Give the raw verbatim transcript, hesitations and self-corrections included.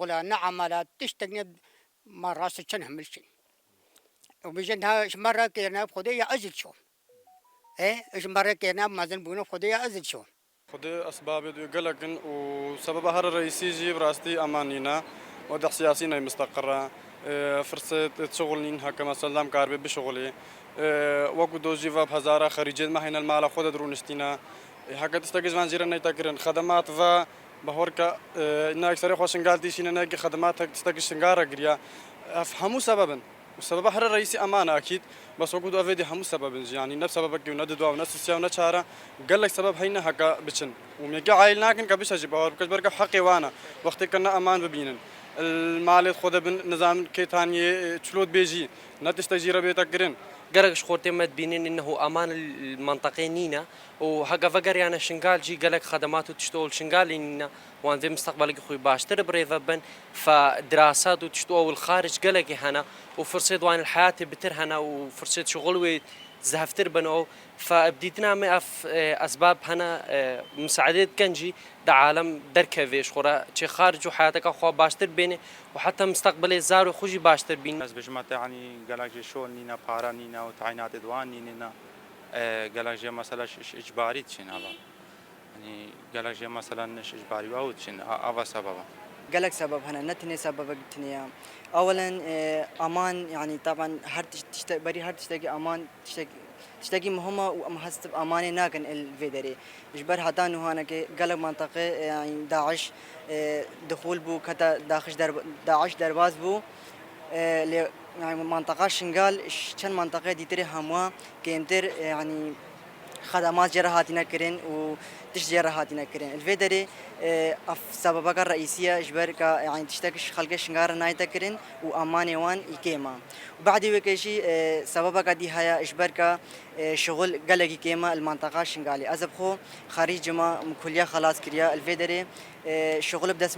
Wala ne emela tiştek ne ma rast çend hemil çin. Û bijin ha ji me re kirine Xwedê ya ez ço. E, ji me re kirine mezin bûne Xwedê ya ez ço. Xwedê esbabê duyê gelek in û sebeba here reîsî jî bi rastî eman nîne. Wede siyasî ney mistaqira. E, firset şixul nîn heke mesela karibe bişixulê. E, wekû dozî ve bi hezara xerîcê me heyne li mala xwe de dirûniştîne. E, heke tiştekî ji van jî re neyte kirin. Xedemat ve bahorka, e, ne ekserê xwe Şingal tîşîne, ne ki xedemat hek tiştekî Şingal re giriya. Ev hemû sebeb in. Û sebeba here reîsî eman e akîd. Bes wekû tu evê dî hemû sebeb in jî. Yanî ne bi sebebekî û ne didwa û ne sisya û ne çare. Gelek sebeb heyne heke biçin. Û meke aîl nakin ke bişe jî bahor bike ji ber ke heqê wan e. Wextê ke ne eman bibînin. Li malê xwe de bin, nizam kê taniyê, e, çilo dibêjî. Ne tiştek jî re bête kirin. Gerek ji xortê me dibînin innehu eman li menteqê nîne û heke vegeriyane Şingal jî gelek xedemat û tişt ol Şingalê nîne. Wan vê misteqbelekî xwe baştir bi rê ve bin. Fe dirasat û tişt ol xaric gelekî hene û firsêt wan li heyatê bitir hene û firsêt şixul wê zehftir bin û fe bi dîtina me ev, e, esbab hene, e, misaedê dikin jî di alem derkevê ji xwe re çê xaric û heyateka xwe baştir bêne û heta misteqbelê zarê xwe jî baştir bîn. Ez bêjim te, yanî gelek jê şol nîne, para nîne û tayînatê di wan nîne ne. E, gelek jê mesela iş, iş, îcbarî diçin hava. Yanî gelek jê mesela niş îcbarî wa û diçin. A, ava sebeba. Gelek sebeb hene, ne tenê sebebek tenê ya. Awelen, e, aman, yanî taban her tiş-, tişte-, berî her tiştekî aman, tiştek-, tiştekî muhim e û em hest bi amanê nakin el vê derê. Ji ber heta nuhanekê gelek manteqê, e, yanî DAIŞ, e, dixûl bû, kete DAIŞ derb-, DAIŞ derbas bû. E, lê, yanî manteqa Şingal, ş-, çend manteqê dîtirê hemwa kêmtir, e, yanî xedemat jê re hatine kirin û tişt jê re hatine kirin. Li vê derê, e, ev sebebeka reîsî ye, ji ber ka, yanî tiştek ji xelkê Şingal re nayête kirin û amanê wan î kêm e. Û badê wê ke jî, e, sebebeka dî heye, ji ber ka, e, şixul gelekî kêm e li manteqa Şingalê. Ez bi xwe xerîcim e, min kuliye xelas kiriye. Li vê derê, e, şixul bi dest